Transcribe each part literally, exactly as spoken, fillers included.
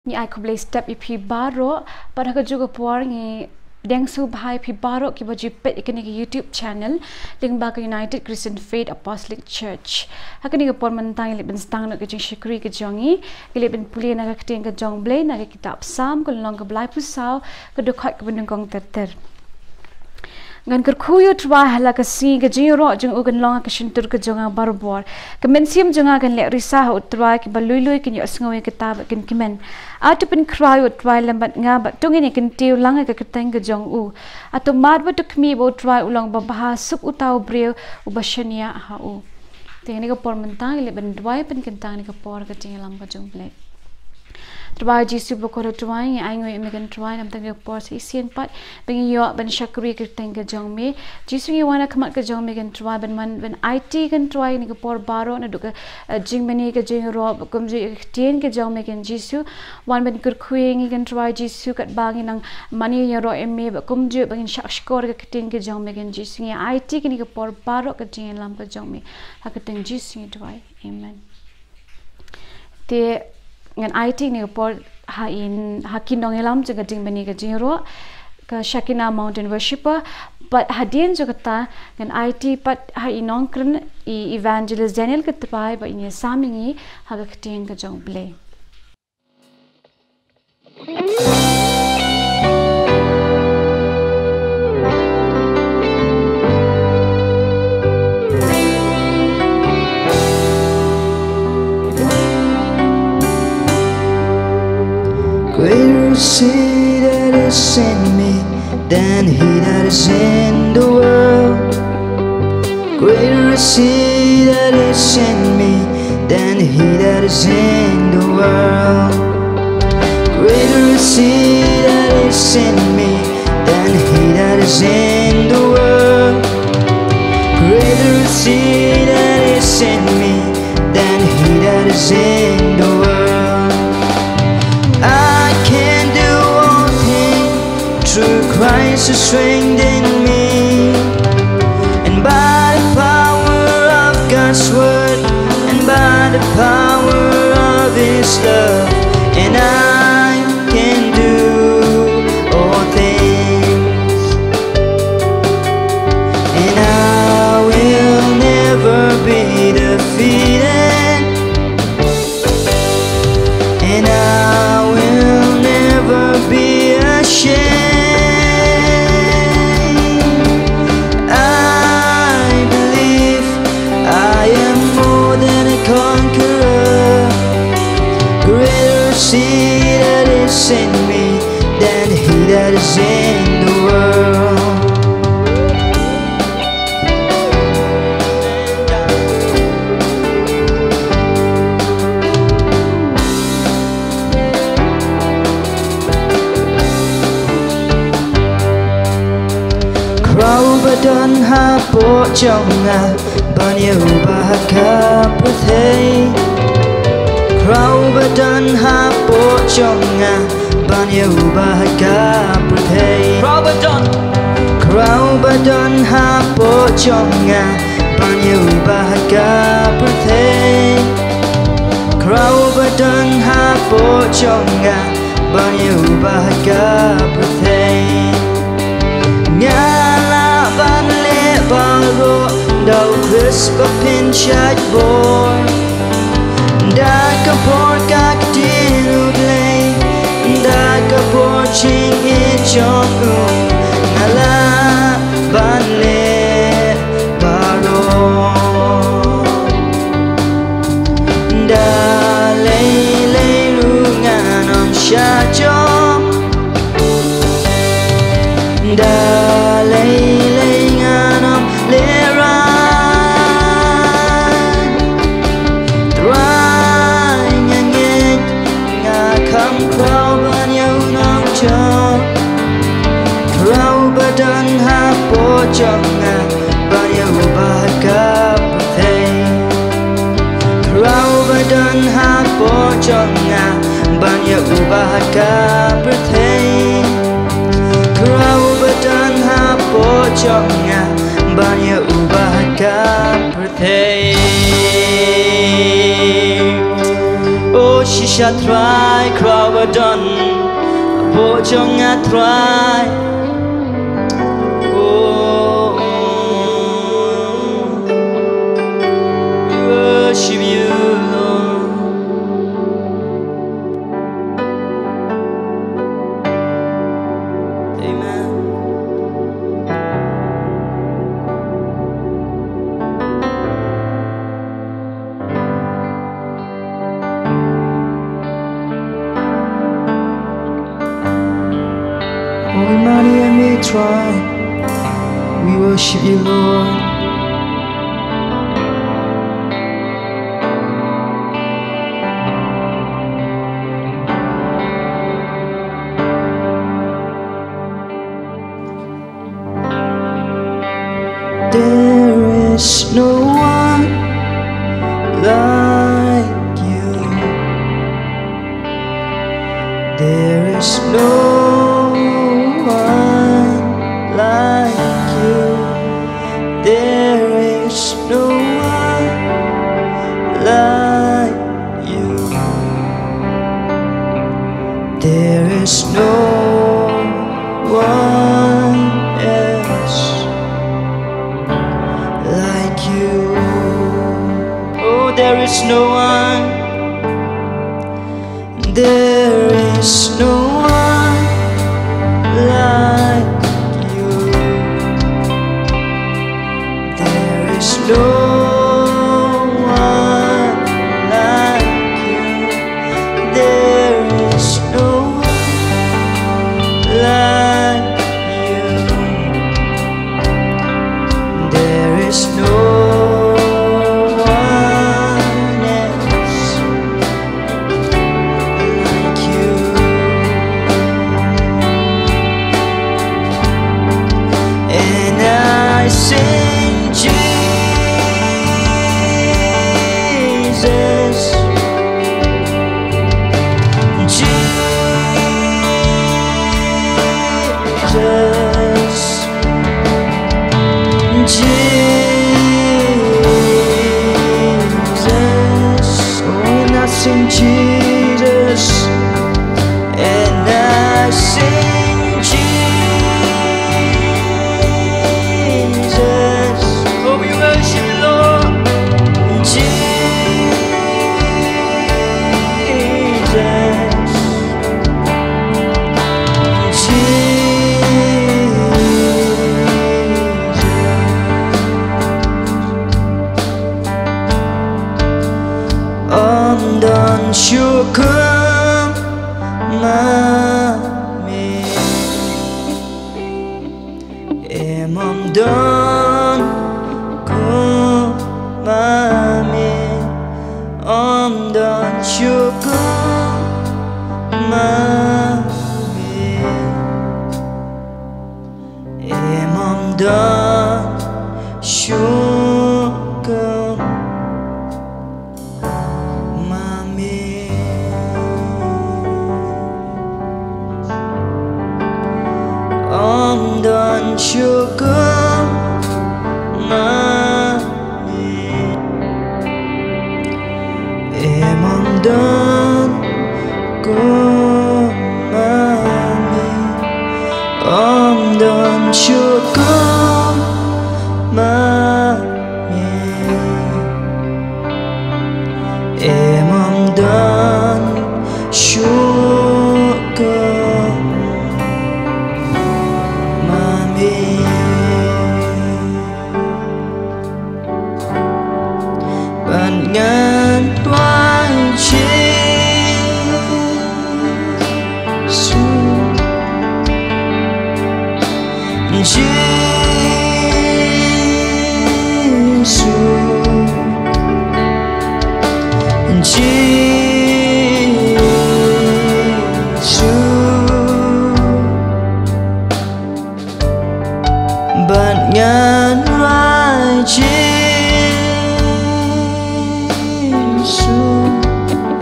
Ngi ai khublei step ïa phi baroh, bad ha kajuh ka por ngi deng sngewbha ïa phi baroh kiba ju peit ïa kane ka YouTube channel lyngba ka United Christian Faith Apostolic Church. Ha kane ka por mynta ngi leit ban sdang noh ka jingshakri ka jong ngi, ngi leit ban pule na ka ktien ka jong U Blei na ka kitab Salm ka lynnong kaba laiphew saw, ka dkhot kaba nyngkong ter ter. Ngan kyrkhu ïa U Trai ha la ka sngi, ka jingïaroh jong u kan long ha ka shyntur ka jong nga barabor. Ka mynsiem jong nga kan leh risa ha U Trai, kiba lui lui kin ïohsngew ïa kata bad kin kmen. Ato pynkhraw ïa U Trai lem bad nga, bad to ngin ïa kyntiew lang ïa ka kyrteng ka jong u. Ato mad bad to khmih ba U Trai u long babha, suk uta u briew uba shaniah ha u. Te ha kane ka por mynta ngi leit ban duwai pynkyntang ïa kane ka por ka jingïalam ka jong U Blei. Trai Jisu bakordor Trai, ngi ainguh ïa me ko Trai namar kane ka por sa shisien pat ba ngi ïoh ban shakri ïa ka kyrteng ka jong me. Jisu, ngi wan ha khmat ka jong me ko Trai, ban wan ban aiti ko Trai ïa kane ka por baroh, naduh ka, eh, jingmane, ka jingïaroh, bad kumjuh ïa ka ktien ka jong me ko Jisu. Wan ban kyrkhu ïa ngi ko Trai Jisu, katba ngi nang mane ïaroh ïa me, bad kumjuh ba ngin shahshkor ïa ka ktien ka jong me ko Jisu. Ngi aiti ïa kane ka por baroh ka jingïalam ka jong me ha ka kyrteng Jisu ngi duwai. Amen. Te ngan aiti ïa kane ka por ha i, ha ki nongïalam jong ka jingmane ka jingïaroh, ka Shekinah Mountain Worshipper, bad hadien jong kata ngan aiti pat ha i nongkren, i Evangelist Daniel Kynrad, ba in ïasam ïa ngi ha ka ktien ka jong U Blei. Greater is he that is in me than he that is in the world. Greater is he that is in me than he that is in the world. Greater is he that is in me than he that is in the world. Greater is he that is in me than he that is in the world. I can do all things through Christ who strengthened me. And by the power of God's word, and by the power of his love, and I can do all things. And I will never be defeated. And I will never be ashamed. I believe I am more than a conqueror. Greater is he that is in me than he that is in the world. Khraw ba don hapoh jong nga ban ïa u ba ha ka pyrthei. Khraw ba don hapoh jong nga ban ïa u ba ha ka pyrthei. Khraw ba don, khraw ba don hapoh jong nga ban ïa u ba ha ka pyrthei. Khraw ba don hapoh jong nga ban ïa u ba ha ka pyrthei. Nga lah ban leh baroh da u Khrist ba pynshait bor. Da ka bor ka ktien U Blei, da ka bor jingïeit jong u, nga lah ban leh baroh. Da lei lei ruh ngan ym shah jop. Da lei lei ngan ym lehraiñ. Trai nga ngeit nga kham khraw ban ïa u nongjop. Khraw ba don hapoh jong nga ban ïa u ba ha ka pyrthei. Khraw ba don hapoh jong nga ban ïa u ba ha ka pyrthei. Khraw ba don hapoh jong nga ban ïa u ba ha ka pyrthei. O Shisha Trai, Khraw ba don hapoh jong nga Trai. Oh, we worship you, Lord. Amen. Oh, Emmanuel, we try. We worship you, Lord. There is no one like you. There is no one like you. There is no one like you. There is no one else like you. Oh, there is no one. There is no one like you. There is no one like you. There is no one like you. There is no one else like you. And I sing Jesus, Jesus. Jesus. Oh, and I sing Jesus. And I sing Jesus. Oh, we worship you, Lord. Jesus. Ym don shuh kum ma me. Em, ym don kum ma me. Ym don shuh kum ma me. Em, ym don shuh kum ma me. Ym don shuh kum ma me. Em, ym don kum ma me. Ym don shuh kum ma me. Em, ym don shuh kum ma me. Bad ngan duwai Jisu, Jisu, Jisu. Bad ngan duwai Jisu.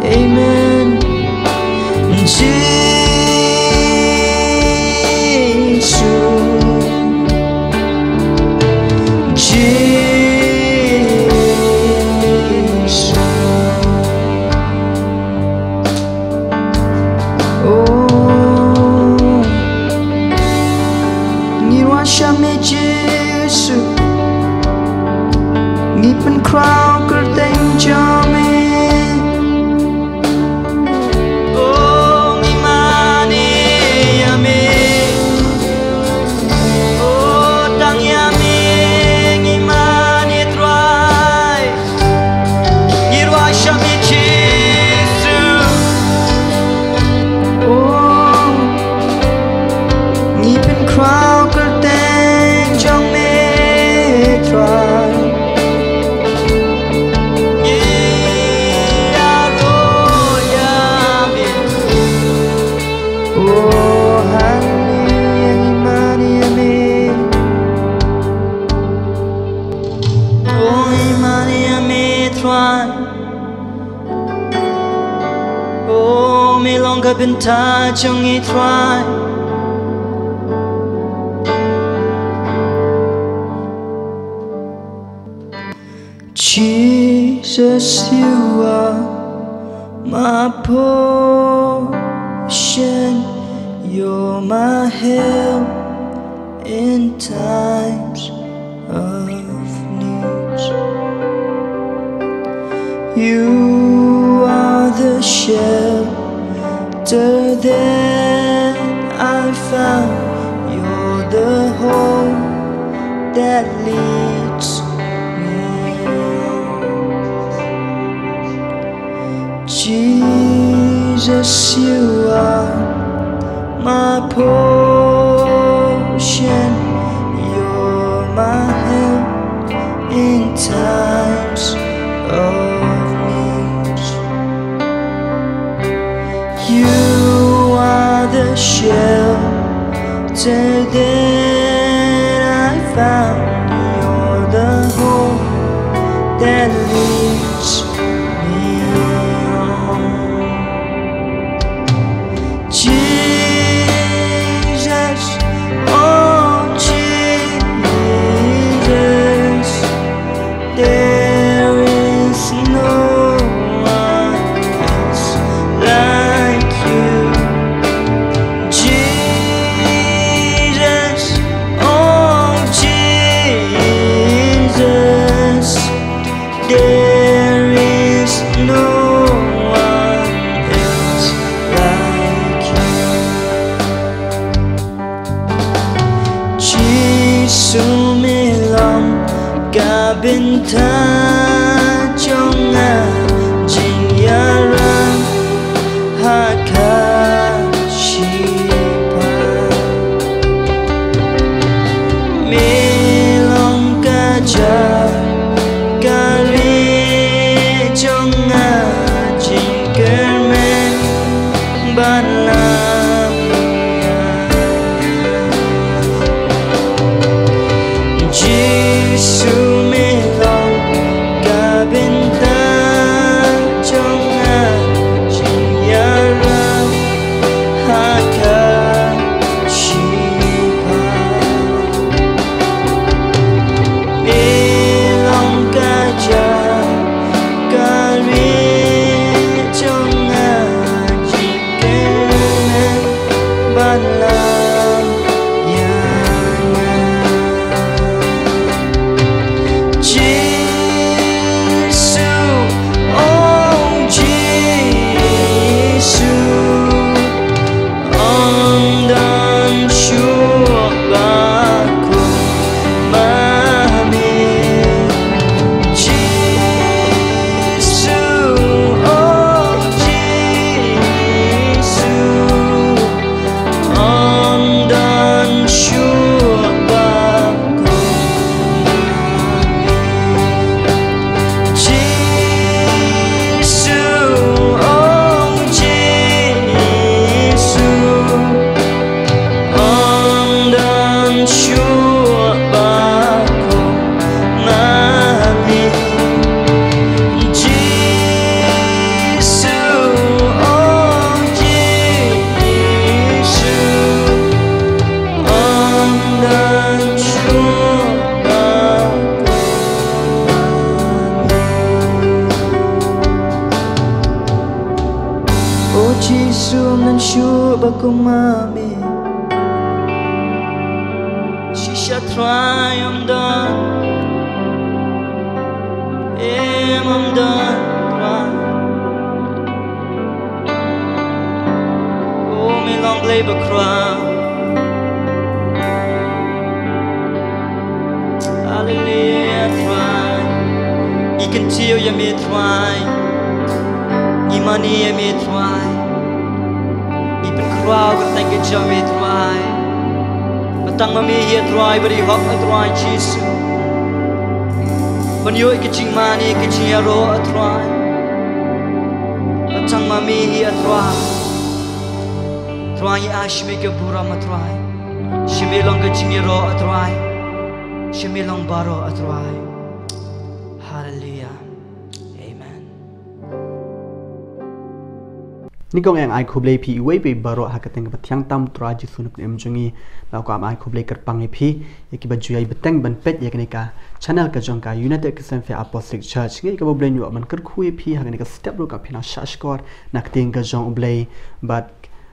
Amen. Jisu. Jisu. Oh, me long ka bynta jong ngi Trai. Jesus, you are my portion. You're my help in times of need. You are the shelter that I found. You're the hope that leads me on. Jesus, you are my portion. You're my help in times of need. You are the shelter that I found. You're the hope that leads me on. Jesus, oh Jesus, there is no one else like you. Jesus, oh Jesus, there is no one else like you. Jisu, me long ka bynta jong nga, jingïarap ha ka shiphang. Me long ka jaka rieh jong nga, jingkyrmen ban lam ïa nga. Jisu, me long ka bynta jong nga, jingïarap ha ka shiphang. Me long ka jaka rieh jong nga, jingkyrmen ban lam ïa nga. Jisu, oh Jisu, ong don shuh ba kum ma me. Jisu, oh Jisu, ong don shuh ba kum ma me. Jisu, oh Jisu, ong don shuh ba kum ma me. Jisu, oh Jisu, ong don shuh ba kum ma me. Oh Jisu, ong don shuh ba kum ma me. Shisha Trai ym don, em ym don Trai. Oh, me long Blei bakhraw. Haleluia Trai. Ngi kyntiew ïa me Trai. Ngi mane ïa me Trai. Ngi pynkhraw ka kyrteng ka jong me Trai. Ba tang ma me hi a Trai ba dei hok a Trai Jisu. Ban ïoh ïa ka jingmane ka jingïaroh a Trai. Ba tang ma me hi a Trai. Trai, ngi ai sha me ka burom a Trai. Sha me long ka jingïaroh a Trai. Sha me long baroh a Trai. Haleluia. Amen. Nyngkong nga ai khublei phi iwei pa iwei baroh ha ka kyrteng kaba thiang tam u Trai Jisu na ka bynta jong ngi. Bad nga ai khublei kyrpang ïa phi ïa kiba ju ïai bteng ban peit ïa kane ka channel ka jong ka United Christian Faith Apostolic Church. Nga ai khublei ïa u Blei ban kyrkhu ïa phi ha kane ka step ruh ka phi nang shah shkor na ka kyrteng ka jong u Blei. Bad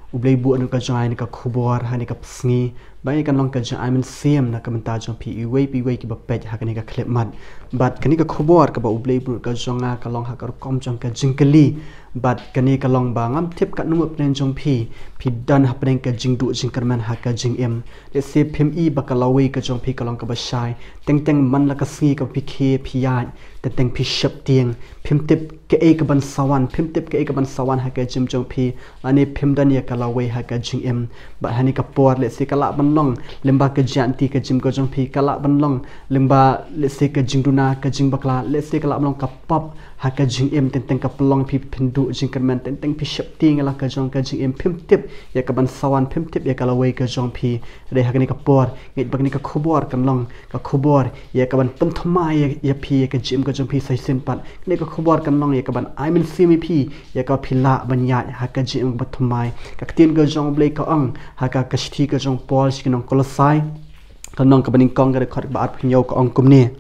u Blei buh na ka jong nga ïa kane ka khubor ha kane ka sngi. Ba ïa kan long ka jingïaid mynsiem na ka bynta jong phi iwei pa iwei kiba peit ha kane ka khyllipmat. Bad kane ka khubor kaba u Blei buh na ka jong nga ka long ha ka rukom jong ka jingkylli. Bad kane ka long ba ngam tip katno hapdeng jong phi, phi don hapdeng ka jingduh jingkyrmen ha ka jingim. Lehse phim i ba ka lawei ka jong phi ka long kaba shai. Teng teng man la ka sngi kaba phi khie phi ïaid. Teng teng phi sheptieng. Phim tip kaei kaban sa wan, phim tip kaei kaban sa wan ha ka jingim jong phi. Lane phim don ïa ka lawei ha ka jingim. Bad ha kane ka por lehse ka lah ban long lyngba ka jingïaid lynti ka jingim ka jong phi, ka lah ban long lyngba lehse ka jingduna, ka jingbakla, lehse ka lah ban long ka pop ha ka jingim, teng teng ka pynlong phi phin duh jingkyrmen, teng teng phi sheptieng ïa la ka jong ka jingim, phim tip ïa kaban sa wan, phim tip ïa ka lawei ka jong phi. Hynrei ha kane ka por nga ngeit ba kane ka khubor kan long ka khubor ïa kaban pynthymmai ïa, ïa phi ïa ka jingim ka jong phi sa shisien pat. Kane ka khubor kan long ïa kaban ai mynsiem ïa phi ïa kaba phi lah ban ïaid ha ka jingim kaba thymmai. Ka ktien ka jong u Blei ka ong ha ka, ka shithi ka jong u Paul sha ki nong Kolossai, ka lynnong kaba nyngkong, ka dkhot kaba arphew hynñiew, ka ong kumne: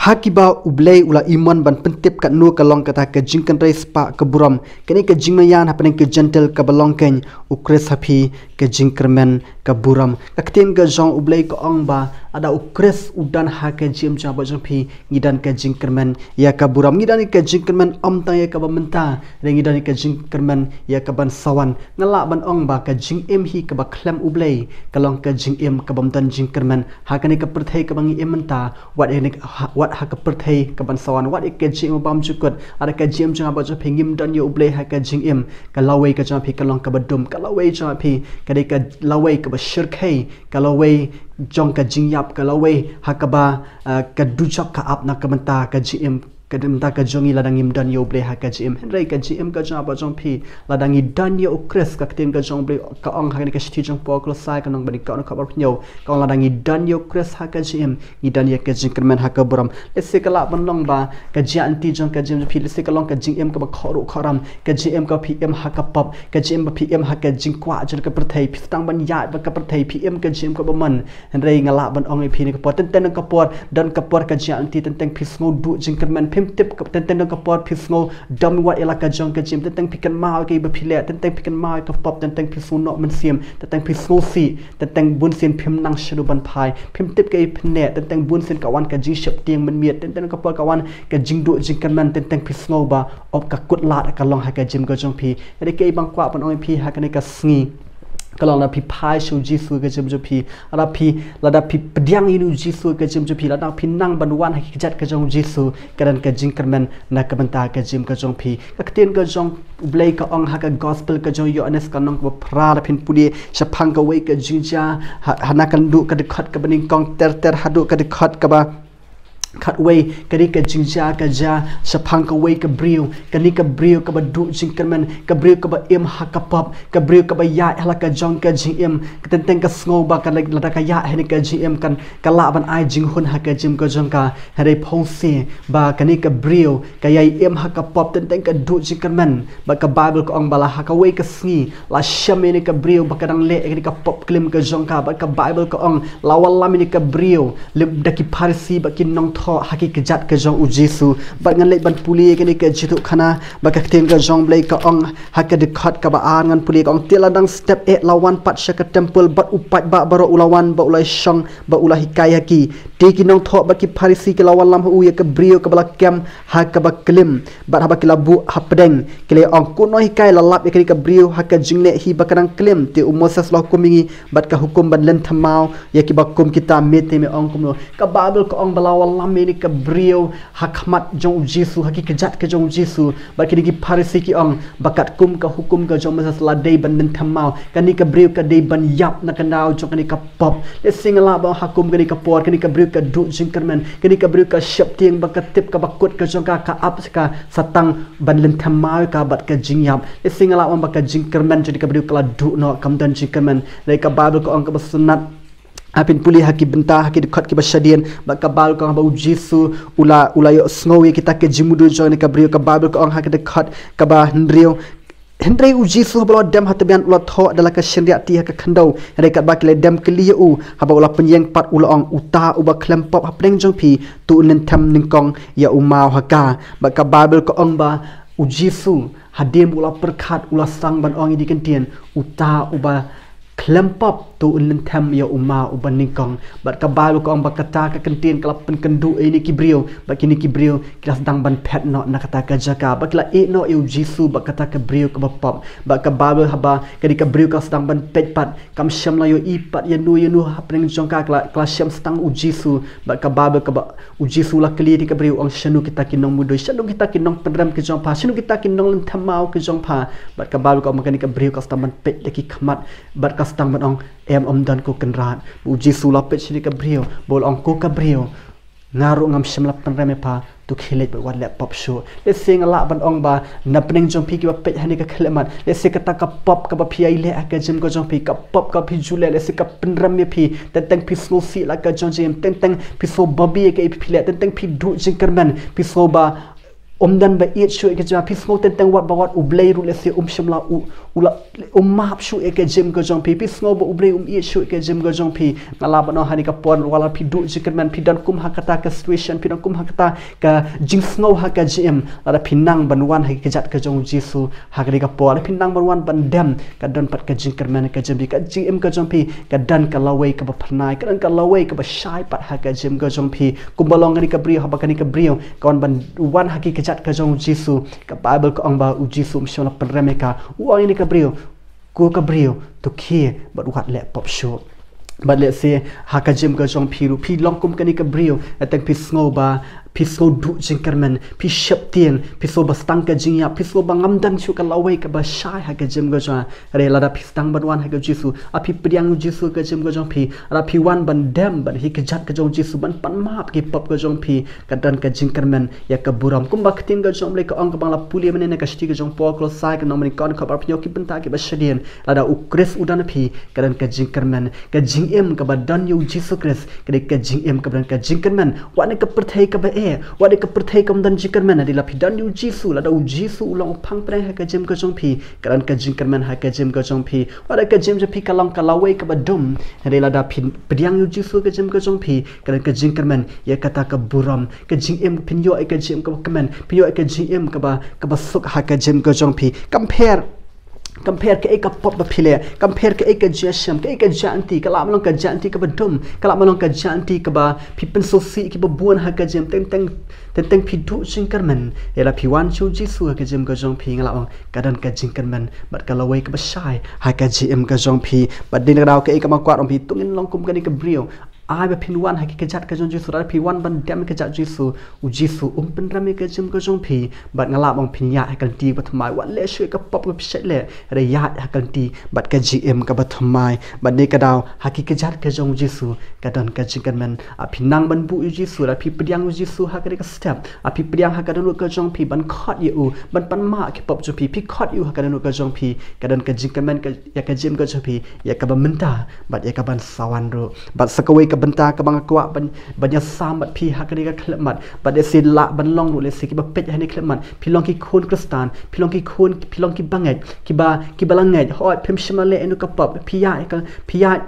Ha kiba u Blei u la imon ban pyntip katno ka long kata ka jingkynrei spah ka burom, kane ka jingmaïan hapdeng ki Jentil, kaba long keiñ u Khrist ha phi ka jingkyrmen ka burom. Ka ktien ka jong u Blei ka ong ba lada u Khrist u don ha ka jingim jong nga bad jong phi, ngi don ka jingkyrmen ïa ka burom, ngi don ïa ka jingkyrmen ym tang ïa kaba mynta, hynrei ngi don ïa ka jingkyrmen ïa kaban sa wan. Nga lah ban ong ba ka jingim hi kaba khlem u Blei ka long ka jingim kabym don jingkyrmen. Ha kane ka pyrthei kaba ngi im mynta, wat ïa ne, ha, wat ha ka pyrthei kaban sa wan, wat ïa ka jingim bymjukut, ha ka jingim jong nga bad jong phi, ngim don ïa u Blei ha ka jingim, ka lawei ka jong phi ka long kaba dum, ka lawei jong phi ka dei ka lawei kaba shyrkhei, ka lawei jong ka jingïap, ka lawei ha kaba, ah, ka dujok ka ap na ka bynta ka jingim, ka bynta ka jong ngi lada ngim don ïa u Blei ha ka jingim. Hynrei ka jingim ka jong nga bad jong phi, lada ngi don ïa u Khrist, ka ktien ka jong u Blei ka ong ha kane ka shithi jong u Paul ha ki Kolossai, ka lynnong ba nyngkong, ka dkhot arphew hynñiew, ka ong lada ngi don ïa u Khrist ha ka jingim, ngi don ïa ka jingkyrmen ha ka burom. Lehse ka lah ban long ba ka jingïaid lynti jong ka jingim jong phi lehse ka long ka jingim kaba khadduh khadrang, ka jingim kaba phi im ha ka pop, ka jingim ba phi im ha ka jingkwah jong ka pyrthei, phi sdang ban ïaid bad ka pyrthei, phi im ka jingim kaba mon. Hynrei nga lah ban ong ïa phi ha kane ka por, teng teng ka por, don ka por ka jingïaid lynti, teng teng phi sngew duh jingkyrmen, phim tip ka, teng teng don ka por phi sngew dom wat ïa la ka jong ka jingim, teng teng phi kynmaw ïa kaei ba phi leh, teng teng phi kynmaw ïa ka pop, teng teng phi sngew noh mynsiem, teng teng phi sngew sih, teng teng bun sien phim nang shano ban phai, phim tip kaei phin leh, teng teng bun sien ka wan ka jingsheptieng mynmiet, teng teng ka por ka wan ka jingduh jingkyrmen, teng teng phi sngew ba, oh, ka kut lad ka long ha ka jingim ka jong phi. Hynrei kaei ba nga kwah ban ong ïa phi ha kane ka sngi ka long lada phi phai sha u Jisu ha ka jingim jong phi, lada phi, lada phi pdiang ïa u Jisu ha ka jingim jong phi, lada phi nang ban wan ha ki kjat ka jong u Jisu, ka don ka jingkyrmen na ka bynta ka jingim ka jong phi. Ka ktien ka jong u Blei ka ong ha ka Gospel ka jong u Ïoannis, ka lynnong kaba phra, lada phin pule shaphang kawei ka jingjia, ha, ha na ka lynnong ka dkhot kaba nyngkong ter ter haduh ka dkhot kaba khatwei, kane ka jingjia ka jia shaphang kawei ka briew, kane ka briew kaba duh jingkyrmen, ka briew kaba im ha ka pop, ka briew kaba ïaid ha la ka jong ka jingim, ka teng teng ka sngew ba ka la, lada ka ïaid ha kane ka jingim kan, ka lah ban ai jinghun ha ka jingim ka jong ka. Hynrei phewse ba kane ka briew ka ïai im ha ka pop, teng teng ka duh jingkyrmen. Bad ka Baibl ka ong ba la ha kawei ka sngi la shem ïa kane ka briew ba ka dang leh ïa kane ka pop klim ka jong ka. Bad ka Baibl ka ong la wallam ïa kane ka briew lem da ki Pharisi bad ki nongthoh ha ki kjat ka jong u Jisu. Bad ngan leit ban pule ïa kane ka jingïathuhkhana ba ka ktien ka jong u Blei ka ong ha ka dkhot kaba ar, ngan pule, ka ong: Te la dang step eh la wan pat sha ka templ bad u paidbah baroh u la wan bad u la shong bad u la hikai ha ki. Te ki nongthoh bad ki Pharisi ki la wallam ha u ïa ka briew kaba la kem ha kaba klim. Bad haba ki la buh hapdeng ki la ong: Ko nonghikai, la lap ïa kane ka briew ha ka jingleh hi ba ka dang klim. Te u Moses u la hukum ïa ngi bad ka hukum ban lynthem maw ïa kiba kum kita, me te me ong kumno? Ka Baibl ka ong ba la wallam ïa kane ka briew ha khmat jong u Jisu, ha ki kjat ka jong u Jisu. Bad kine ki Pharisi ki ong ba katkum ka hukum ka jong u Moses la dei ban lynthem maw. Kane ka briew ka dei ban ïap na ka daw jong kane ka pop. Lehse nga lah ban ong ha kum kane ka por, kane ka briew ka duh jingkyrmen, kane ka briew ka sheptieng ba ka tip kaba kut ka jong ka ka ap sha ka, sa tang ban lynthem maw ïa ka bad ka jingïap. Lehse nga lah ban ong ba ka jingkyrmen jong kane ka briew ka la duh noh, kam don jingkyrmen. Hynrei ka Baibl ka ong kaba sngewtynnat Haba phin pule ha ki bynta, ha ki dkhot kiba shadien, ba ka Baibl ka ong ba u Jisu u la, u la ïohsngew ïa kita ki jingmudui jong kane ka briew. Ka Baibl ka ong ha ka dkhot kaba hynriew, hynrei u Jisu haba u la dem ha tbian u la thoh da la ka shynriahti ha ka khyndew. Hynrei katba ki la dem kylli ïa u, haba u la pynïeng pat u la ong, uta uba khlem pop hapdeng jong phi, to un lynthem nyngkong ïa u maw ha ka. Bad ka Baibl ka ong ba u Jisu, hadien ba u la pyrkhat, u la sdang ban ong ïa kine ki ktien, uta uba khlem pop to un lynthem ïa u maw uba nyngkong. Bad ka Baibl ka ong ba kata ka ktien ka la pynkynduh ïa kine ki briew, bad kine ki briew ki la sdang ban phet noh na kata ka jaka, bad ki la ïeh noh ïa u Jisu bad kata ka briew kaba pop. Bad ka Baibl haba kane ka briew ka la sdang ban peit pat, kam shym la ïohi pat ïano ïano hapdeng jong ka, ka la, ka la shem tang u Jisu. Bad ka Baibl kaba u Jisu u la kylli ïa ka briew, ong, shano kita ki nongmudui, shano kita ki nongpynrem ki jong pha, shano kita ki nonglynthem maw ki jong pha. Bad ka Baibl ka ong ba kane ka briew ka sdang ban peit da ki khmat, bad ka sdang ban ong, em, ym don ko Kynrad. Bad u Jisu u la peit sha kane ka briew bad u la ong, ko ka briew, nga ruh ngam shym la pynrem ïa pha, to khie leit bad wat leh pop shuh. Lehse nga lah ban ong ba na pdeng jong phi kiba peit ha kane ka khyllipmat, lehse kata ka pop kaba phi ïai leh ha ka jingim ka jong phi, ka pop kaba phi ju leh, lehse ka pynrem ïa phi. Teng teng phi sngewsih la ka jong jingim, teng teng phi sngew babe ïa kaei ba phi leh, teng teng phi duh jingkyrmen, phi sngew ba ym don ba ïeit shuh ïa ka jingim, phi sngew teng teng wat ba wat U Blei ruh lehse um shym la, u, u la, um map shuh ïa ka jingim ka jong phi, phi sngew ba U Blei um ïeit shuh ïa ka jingim ka jong phi. Nga lah ban ong ha kane ka por, wat la phi duh jingkyrmen, phi don kum ha kata ka situation, phi don kum ha kata ka jingsngew ha ka jingim, lada phi nang ban wan ha ka kjat ka jong u Jisu ha kane ka por, lada phi nang ban wan ban dem, ka don pat ka jingkyrmen ha ka jingim phi, ka jingim ka jong phi ka don ka lawei kaba phyrnai, ka don ka lawei kaba shai pat ha ka jingim ka jong phi. Kumba long kane ka briew, haba kane ka briew ka wan ban wan ha ki kjat ka jong u Jisu, ka Baibl ka ong ba u Jisu um shym la pynrem ïa ka, u ong ïa kane ka briew, ko ka briew, to khie bad wat leh pop shuh. Bad lehse ha ka jingim ka jong phi ruh phi long kum kane ka briew, teng phi sngew ba, phi sngew duh jingkyrmen, phi sheptieng, phi sngew ba tang ka jingïap, phi sngew ba ngam don shuh ka lawei kaba shai ha ka jingim ka jong phi. Hynrei lada phi sdang ban wan ha ka Jisu, lada phi pdiang u Jisu ha ka jingim ka jong phi, lada phi wan ban dem bad ha ki kjat ka jong u Jisu, ban pan map ki pop ka jong phi, ka don ka jingkyrmen ïa ka burom. Kumba ka ktien ka jong U Blei ka ong, kaba nga la pule mynne na ka shithi ka jong u Paul ha ki Kolossai, ka lynnong ba nyngkong, dkhot arphew hynñiew, ki bynta kiba shadien, lada u Khrist u don ha phi, ka don ka jingkyrmen, ka jingim kaba don ïa u Jisu Khrist, ka dei ka jingim kaba don ka jingkyrmen. Wat na ka pyrthei kaba eh, wat na ka pyrthei kam don jingkyrmen, hynrei lada phi don ïa u Jisu, lada u Jisu u long u phang pdeng ha ka jingim ka jong phi, ka don ka jingkyrmen ha ka jingim ka jong phi. Wat na ka jingim jong phi ka long ka lawei kaba dum, hynrei lada phi pdiang ïa u Jisu ha ka jingim ka jong phi, ka don ka jingkyrmen ïa kata ka burom, ka jingim, phin ïoh ïa ka jingim kaba kmen, phin ïoh ïa ka jingim kaba, kaba suk ha ka jingim ka jong phi. Kam pher, kam pher kaei ka pop ba phi leh, kam pher kaei ka jingïashem, kaei ka jingïaid lynti, ka lah ban long ka jingïaid lynti kaba dum, ka lah ban long ka jingïaid lynti kaba phi pynsngewsih kiba bun ha ka jingim, teng teng, teng teng phi duh jingkyrmen. Ïa lada phi wan sha u Jisu ha ka jingim ka jong phi, nga lah ban ong ka don ka jingkyrmen bad ka lawei kaba shai ha ka jingim ka jong phi. Bad dei na ka daw kaei kaba nga kwah ban ong ïa phi, to ngin long kum kane ka briew. Ai ba phin wan ha ki kjat ka jong u Jisu, lada phi wan ban dem ha ki kjat u Jisu, u Jisu um pynrem ïa ka jingim ka jong phi. Bad nga lah ban ong phin ïaid ha ka lynti ba thymmai, wat leh shuh ïa ka pop kaba phi shait leh, hynrei ïaid ha ka lynti bad ka jingim kaba thymmai. Bad na ka daw ha ki kjat ka jong u Jisu ka don ka jingkyrmen. Lada phi nang ban buh ïa u Jisu, lada phi pdiang ïa u Jisu ha kane ka step, lada phi pdiang ha ka dohnud ka jong phi ban khot ïa u, ban pan map ki pop jong phi, phi khot ïa u ha ka dohnud ka jong phi, ka don ka jingkyrmen ka, ïa ka jingim ka jong phi, ïa kaba mynta bad ïa kaban sa wan ruh. Bad sa kawei ka bynta kaba nga kwah ban, ban ïasam bad phi ha kane ka khyllipmat, bad lehse lah ban long ruh, lehse kiba peit ha kane ka khyllipmat phi long ki khun Khristan, phi long ki khun, phi long kiba ngeit, kiba, kiba la ngeit, hooid phim shym la leh ïano ka pop, phi ïaid ka, phi ïaid,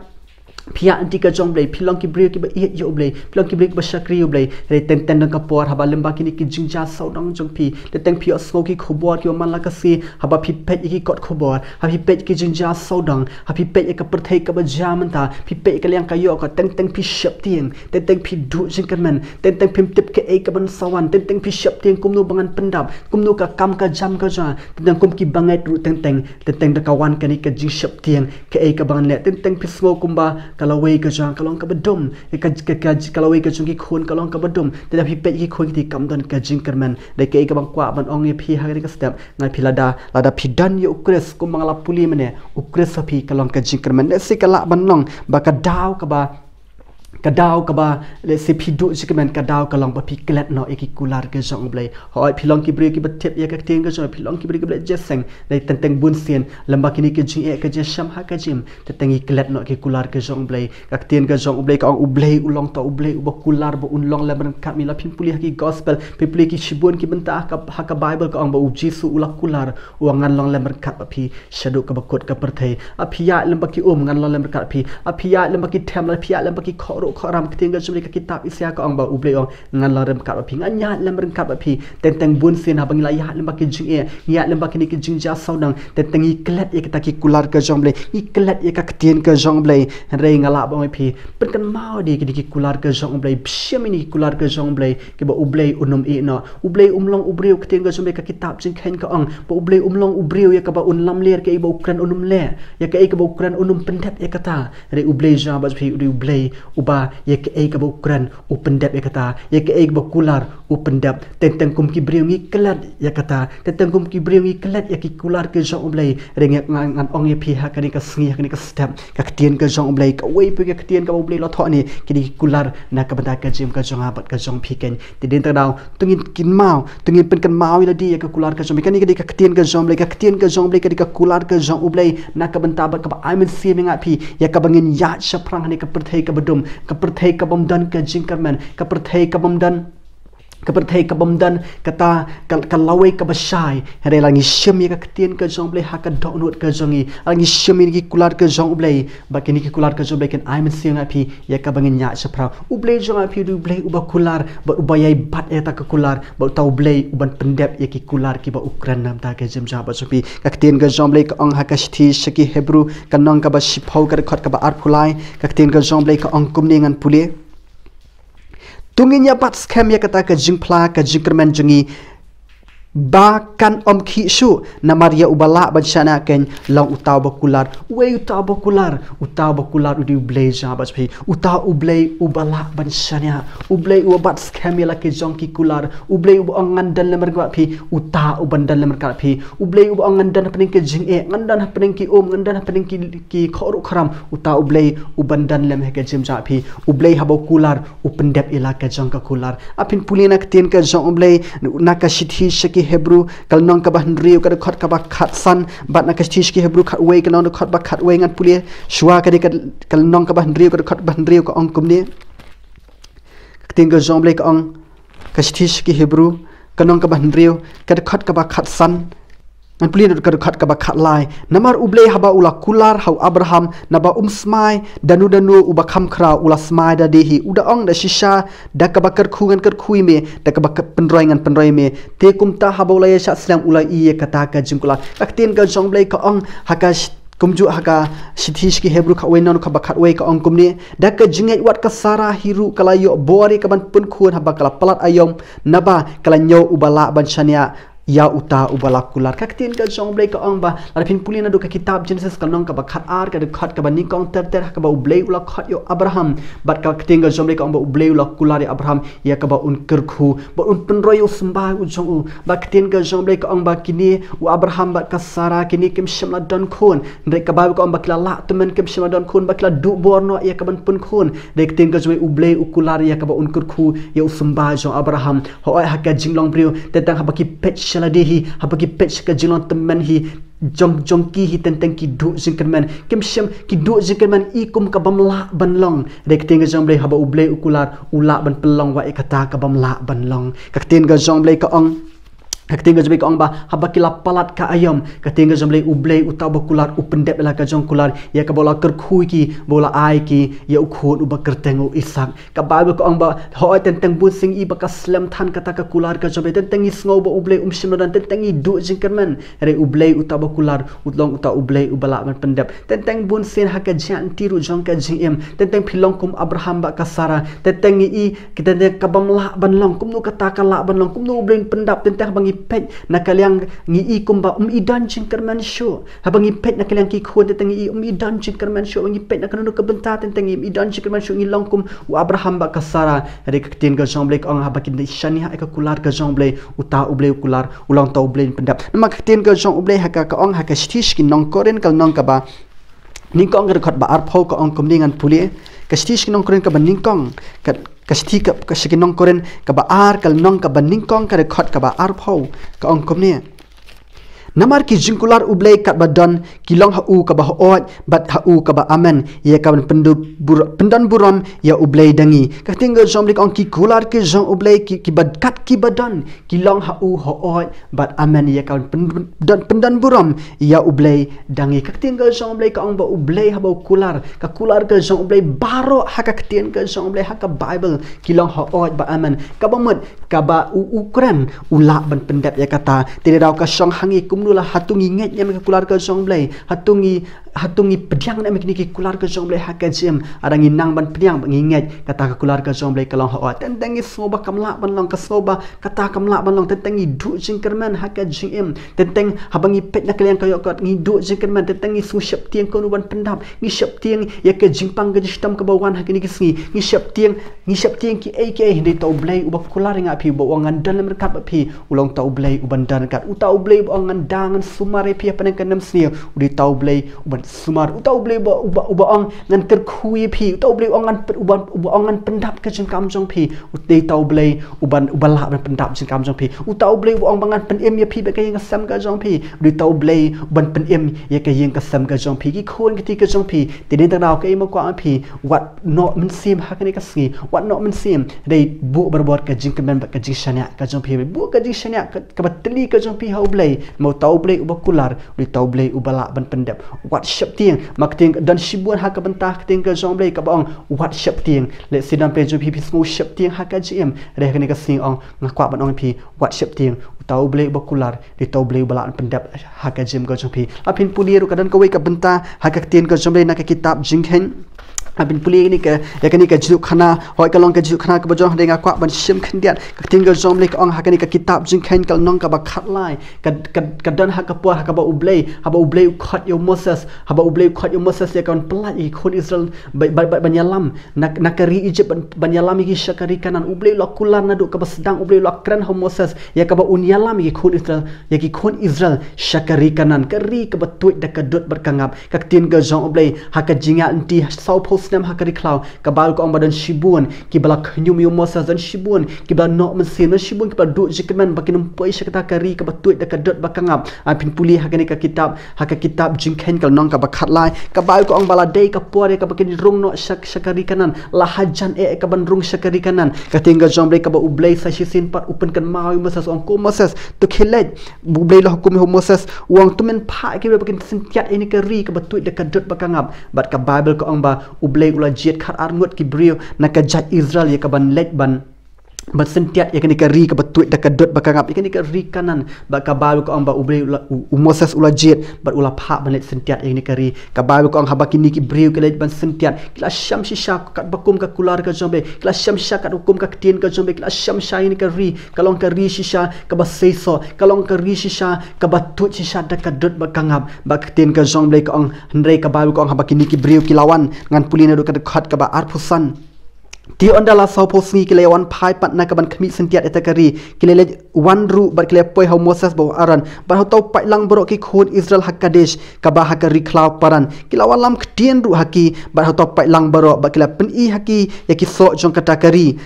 phi ïaid lynti ka jong U Blei, phi long ki briew kiba ïeit ïa U Blei, phi long ki briew kiba shakri ïa U Blei. Hynrei teng teng don ka por haba lyngba kine ki jingjia sawdong jong phi, teng teng phi ïohsngew ki khubor kiba man la ka sngi, haba phi peit ïa ki kot khubor, haba phi peit ki jingjia sawdong, haba phi peit ïa ka pyrthei kaba jia mynta, phi peit ïa ka liang ka ïoh ka, teng teng phi sheptieng, teng teng phi duh jingkyrmen, teng teng phim tip kaei kaban sa wan, teng teng phi sheptieng kumno ba ngan pyndap, kumno ka kam ka jam ka jong nga, teng teng kum kiba ngeit ruh teng teng, teng teng da ka wan kane ka jingsheptieng, kaei kaba ngan leh, teng teng phi sngew kumba ka lawei ka jong nga ka long kaba dum, ka, ka, ka, ka lawei ka jong ki khun ka long kaba dum, teng teng phi peit ki khun ki ti kam don ka jingkyrmen. Dei kaei kaba nga kwah ban ong ïa phi ha kane ka step, nga ong ïa phi lada, lada phi don ïa u Khrist kumba nga la pule mynne, u Khrist ha phi ka long ka jingkyrmen. Lehse ka lah ban long ba ka daw kaba ka daw kaba, lehse phi duh jingkyrmen, ka daw ka long ba phi klet noh ïa ki kular ka jong U Blei. Hooid, phi long ki briew kiba tip ïa ka ktien ka jong, phi long ki briew kiba leh jingïaseng. Dei teng teng bun sien lem bad kine ki jingeh ka jingsham ha ka jingim, teng teng ngi klet noh ki kular ka jong U Blei. Ka ktien ka jong U Blei ka ong U Blei u long uta U Blei uba kular ba un long lem ryngkat ma ngi. La phin pule ha ki gospel, phin pule ki shibun ki bynta ha ka, ha ka Bible ka ong ba U Jisu u la kular, u ong ngan long lem ryngkat bad phi shaduh kaba kut ka pyrthei. Lada phi ïaid lem bad ki um, ngan long lem ryngkat bad phi. Lada phi ïaid lem bad ki them, lada phi ïaid lem bad ki khohruh khohram, ka ktien ka jong U Blei, ka kitab Isaïah ka ong ba U Blei u ong ngan long ryngkat bad phi, ngan ïaid lem ryngkat bad phi. Teng teng bun sien haba ngi la ïaid lem bad ki jingeh, ngi ïaid lem bad kine ki jingjia sawdong, teng teng ngi klet ïa kita ki kular ka jong U Blei, ngi klet ïa ka ktien ka jong U Blei. Hynrei nga lah ban ong ïa phi, pynkynmaw de kine ki kular ka jong U Blei, shim ïa kine ki kular ka jong U Blei, kiba U Blei un ym ïeh noh. U Blei um long u briew, ka ktien ka jong U Blei, ka kitab Jingkheiñ ka ong ba U Blei um long u briew ïa kaba un lamler, kaei ba u kren un ym leh, ïa kaei kaba u kren un ym pyndep ïa kata. Hynrei U Blei jong nga bad jong phi u dei U Blei uba ïa kaei kaba u kren u pyndep ïa kata, ïa kaei kaba u kular u pyndep. Teng teng kum ki briew ngi klet ïa kata, teng teng kum ki briew ngi klet ïa ki kular ka jong U Blei. Hynrei ngan, ngan ong ïa phi ha kane ka sngi, ha kane ka step, ka ktien ka jong U Blei, kawei pat ka ktien kaba U Blei u la thoh hangne, kine ki kular na ka bynta ka jingim ka jong nga bad ka jong phi kein. Te dei tang daw, to ngin kynmaw, to ngin pynkynmaw ïa lade ïa ka kular ka jong U Blei. Kane ka dei ka ktien ka jong U Blei, ka ktien ka jong U Blei ka dei ka kular ka jong U Blei na ka bynta bad kaba ai mynsiem ïa nga bad phi, ïa kaba ngin ïaid shaphrang hangne ka pyrthei kaba dum, ka pyrthei kabym don ka jingkyrmen, ka pyrthei kabym don, ka pyrthei kabym don kata ka, ka lawei kaba shai. Hynrei lada ngi shim ïa ka ktien ka jong U Blei ha ka dohnud ka jong ngi, lada ngi shim ïa ki kular ka jong U Blei, bad kine ki kular ka jong U Blei kin ai mynsiem ïa nga bad phi ïa kaba ngin ïaid shaphrang. U Blei jong nga bad jong phi u dei U Blei uba kular bad uba ïai bat ïa kata ka kular, bad uta U Blei uban pyndep ïa ki kular kiba u kren na ka bynta ka jingim jong nga bad jong phi. Ka ktien ka jong U Blei ka ong ha ka shithi sha ki Hebru, ka lynnong kaba shiphew, ka dkhot kaba arphew lai, ka ktien ka jong U Blei ka ong kumne, ngan pule: To ngin ïa bat skhem ïa kata ka jingphla ka jingkyrmen jong ngi ba kan ym khih shuh, namar ïa uba lah ban shaniah kein long uta uba kular. Uei uta uba kular? Uta uba kular u dei U Blei jong nga bad jong phi. Uta U Blei uba lah ban shaniah. U Blei uba bat skhem ïa la ki jong ki kular. U Blei uba ong ngan don lem ryngkat bad phi. Uta uban don lem ryngkat bad phi. U Blei uba ong ngan don hapdeng ki jingeh, ngan don hapdeng ki um, ngan don hapdeng ki, ki khohruh khohram. Uta U Blei uban don lem ha ka jingim jong nga bad phi. U Blei haba u kular, u pyndep ïa la ka jong ka kular. Lada phin pule na ka ktien ka jong U Blei na ka shithi sha ki Hebru, ka lynnong kaba hynriew, ka dkhot kaba khatsan, bad na ka shithi sha ki Hebru khatwei, ka lynnong dkhot ba khatwei, ngan pule shuwa. Ka dei ka, ka lynnong kaba hynriew, ka dkhot ba hynriew, ka ong kumne. Ka ktien ka jong U Blei ka ong, ka shithi sha ki Hebru, ka lynnong kaba hynriew, ka dkhot kaba khatsan, ngan pule na ka dkhot kaba khatlai. Namar U Blei haba u la kular ha u Abraham, naba um smai da uno uno uba kham khraw, u la smai da lade hi, u da ong da shisha, da kaba kyrkhu ngan kyrkhu ïa me, da kaba ka-, pynroi ngan pynroi ïa me. Te kumta haba u la ïa shah slem u la ïohi ïa kata ka jingkular. Ka ktien ka jong U Blei ka ong ha ka sh-, kumjuh ha ka shithi sha ki Hebru khatwei, lynnong kaba khatwei, ka ong kumne: Da ka jingngeit wat ka Sara hi ruh ka la ïoh bor ïa kaban pun khun haba ka la palat aïom, naba ka la ñiew uba lah ban shaniah ïa uta uba la kular. Ka ktien ka jong U Blei ka ong ba, lada phin pule naduh ka kitab Jenesis ka lynnong kaba khatar, ka dkhot kaba nyngkong ter ter, ha kaba U Blei u la khot ïa u Abraham, bad ka ktien ka jong U Blei ka ong ba U Blei u la kular ïa u Abraham ïa kaba un kyrkhu bad un pynroi ïa u symbai u jong u. Bad ka ktien ka jong U Blei ka ong ba kine, u Abraham bad ka Sara, kine kim shym la don khun. Hynrei ka Baibl ka ong ba ki la lah tymmen, kim shym la don khun, ba ki la duh bor noh ïa kaban pun khun. Hynrei ka ktien ka jong U Blei u kular ïa kaba un kyrkhu ïa u symbai jong u Abraham. Hooid, ha ka jinglong briew, teng teng haba ki peit sha lade hi, haba ki peit sha ka jinglong tymmen hi, jong, jong ki hi teng teng ki duh jingkyrmen. Kim shym, ki duh jingkyrmen i kum ka bym lah ban long. Hynrei ka ktien ka jong U Blei haba U Blei u kular, u lah ban pynlong wat ïa kata ka bym lah ban long. Ka ktien ka jong U Blei ka ong, ka ktien ka jong U Blei ka ong ba haba ki la palat ka aïom, ka ktien ka jong U Blei, U Blei uta uba kular u pyndep ïa la ka jong kular, ïa kaba u la kyrkhu ïa ki, ba u la ai ki ïa u khun uba kyrteng u Isaak. Ka Baibl ka ong ba, hooid, teng teng bun sien ngi i ba ka slem than kata ka kular ka jong U Blei, teng teng ngi sngew ba U Blei um shym la don, teng teng ngi duh jingkyrmen. Hynrei U Blei uta uba kular u long uta U Blei uba lah ban pyndep. Teng teng bun sien ha ka jingïaid lynti ruh jong ka jingim, teng teng phi long kum Abraham bad ka Sara, teng teng ngi i, ki teng teng ka bym lah ban long, kumno kata ka lah ban long, kumno U Blei un pyndep, teng teng haba ngi peit na ka liang ngi i kumba um i don jingkyrmen shuh. Haba ngi peit na ka liang ki khun, teng teng ngi i um i don jingkyrmen shuh, haba ngi peit na kano kano ka bynta, teng teng ngi i um i don jingkyrmen shuh, ngi long kum u Abraham bad ka Sara. Hynrei ka ktien ka jong U Blei ka ong haba kin da shaniah ïa ka kular ka jong U Blei, uta U Blei u kular u long uta U Blei un pyndep. Namar ka ktien ka jong U Blei ha ka, ka ong ha ka shithi sha ki nong Korinth ka lynnong kaba nyngkong ka dkhot ba arphew ka ong kumne, ngan pule. Ka shithi sha ki nong Korinth kaba nyngkong, ka, ka shithi ka, ka sha ki nong Korinth kaba ar, ka lynnong kaba nyngkong, ka dkhot kaba arphew, ka ong kumne. Namar ki jingkular U Blei katba don, ki long ha u kaba hooid bad ha u kaba amen, ïa kaban pyndu-, bur-, pyndon burom ïa U Blei da ngi. Ka ktien ka jong U Blei ka ong ki kular ki jong U Blei ki, kiba kat kiba don, ki long ha u hooid bad amen, ïa kaban pyn-, pyndon, pyndon burom ïa U Blei da ngi. Ka ktien ka jong U Blei ka ong ba U Blei haba u kular, ka kular ka jong U Blei baroh ha ka ktien ka jong U Blei, ha ka Bible, ki long hooid bad amen. Kaba mut, kaba u, u kren, u lah ban pyndep ïa kata. Te da daw ka shong ha ngi kumno la, hato ngi ngeit ne em ka kular ka jong U Blei, hato ngi, hato ngi pdiang ne em kine ki kular ka jong U Blei ha ka jingim. Lada ngi nang ban pdiang ba ngi ngeit kata ka kular ka jong U Blei ka long hooid, teng teng ngi sngew ba kam lah ban long, ka sngew ba kata kam lah ban long, teng teng ngi duh jingkyrmen ha ka jingim. Teng teng haba ngi peit na ka liang ka ïoh kot ngi duh jingkyrmen, teng teng ngi sngew sheptieng kumno ban pyndap, ngi sheptieng ïa ka jingpang ka jingshitom kaba wan ha kine ki sngi, ngi sheptieng, ngi sheptieng kiei kiei. Hynrei uta U Blei uba kular ïa nga phi, uba ong ngan don lem ryngkat bad phi, u long uta U Blei uban don ryngkat. Uta U Blei uba ong ngan da ngan sumar ïa phi hapdeng ka nemsniew, u dei uta U Blei uban sumar. Uta U Blei uba, uba, uba ong ngan kyrkhu ïa phi, uta U Blei uba ong ngan pyn-, uba, uba ong ngan pyndap ka jingkam jong phi, u dei uta U Blei uban, uba lah ban pyndap jingkam jong phi. Uta U Blei uba ong ba ngan pynim ïa phi bad ka ïing ka sem ka jong phi, u dei uta U Blei uban pynim ïa ka ïing ka sem ka jong phi, ki khun ki kti ka jong phi. Te dei tang daw kaei ma kwah ma phi, wat noh mynsiem ha kane ka sngi, wat noh mynsiem. Dei buh barabor ka jingkmen bad ka jingshaniah ka jong phi, buh ka jingshaniah ka, kaba tli ka jong phi ha U Blei. Namar uta U Blei uba kular, u dei uta U Blei uba lah ban pyndep. Wat sheptieng, ma ka ktien don shibun ha ka bynta ka ktien ka jong U Blei kaba ong wat sheptieng. Lehse don phi jong phi phi sngew sheptieng ha ka jingim. Hynrei ha kane ka sngi ong nga kwah ban ong ïa phi, wat sheptieng. Uta U Blei uba kular, dei uta U Blei uba lah ban pyndep ha ka jingim ka jong phi. La phin pule ruh ka don kawei ka bynta ha ka ktien ka jong U Blei na ka kitab Jingkheiñ. La phin pule ïa kane ka, ïa kane ka jingïathuhkhana, hooid ka long ka jingïathuhkhana kaba jong, hynrei nga kwah ban shim khyndiat. Ka ktien ka jong U Blei ka ong ha kane ka kitab Jingkheiñ ka lynnong kaba khatlai, ka, ka, ka don ha ka por ha kaba U Blei, haba U Blei u khot ïa u Moses, haba U Blei u khot ïa u Moses ïa kaban pyllait ïa ki khun Israel ba, ba, ba, ban ïalam na, na ka ri Egypt ban, ban ïalam ïa ki sha ka ri Kanaan. U Blei u la kular naduh kaba sdang, U Blei u la kren ha u Moses ïa kaba un ïalam ïa ki khun Israel, ïa ki khun Israel sha ka ri Kanaan, ka ri kaba tuid da ka dud bad ka ngap. Ka ktien ka jong U Blei, ha ka jingïaid lynti sawphew snem ha ka ri khlaw, ka Baibl ka ong ba don shibun kiba la khñium ïa u Moses, don shibun kiba la noh mynsiem, don shibun kiba la duh jingkmen ba kin ym poi sha kata ka ri kaba tuid da ka dud bad ka ngap. Ai phin pule ha kane ka kitab, ha ka kitab Jingkheiñ ka lynnong kaba khatlai, ka Baibl ka ong ba la dei ka por ïa kaba kin rung noh sha, sha ka ri Kanaan, la hajan eh ïa kaban rung sha ka ri Kanaan. Ka ktien ka jong U Blei kaba U Blei sa shisien pat u pynkynmaw ïa u Moses, u ong, ko Moses, to khie leit. U Blei u la hukum ïa u Moses, u ong, to men phah ïa ki briew ba kin syntiat ïa kane ka ri kaba tuid da ka dud bad ka ngap. Bad ka Baibl ka ong ba U Blei u la jied khatar ngut ki briew na ka jait Israel ïa kaban leit ban, ban syntiat ïa kane ka ri kaba tuid da ka dud bad ka ngap, ïa kane ka ri Kanaan. Bad ka Baibl ka ong ba U Blei u la, u, u Moses u la jied bad u la phah ban leit syntiat ïa kane ka ri. Ka Baibl ka ong haba kine ki briew ki leit ban syntiat, ki la shem shisha katba kum ka kular ka jong U Blei, ki la shem shisha katba kum ka ktien ka jong U Blei, ki la shem shisha ïa kane ka ri, ka long ka ri shisha kaba seisoh, ka long ka ri shisha kaba tuid shisha da ka dud bad ka ngap. Bad ka ktien ka jong U Blei ka ong, hynrei ka Baibl ka ong haba kine ki briew ki la wan, ngan pule naduh ka dkhot kaba arphew san. Te ynda la sawphew sngi ki la ïa wan phai pat na kaban khmih syntiat ïa kata ka ri, ki la leit wan ruh bad ki la poi ha u Moses bad u Aaron bad ha uta u paidlang baroh ki khun Israel ha Kadesh kaba ha ka ri khlaw Paran. Ki la wallam ktien ruh ha ki bad ha uta u paidlang baroh bad ki la pyni ha ki ïa ki soh jong kata ka ri.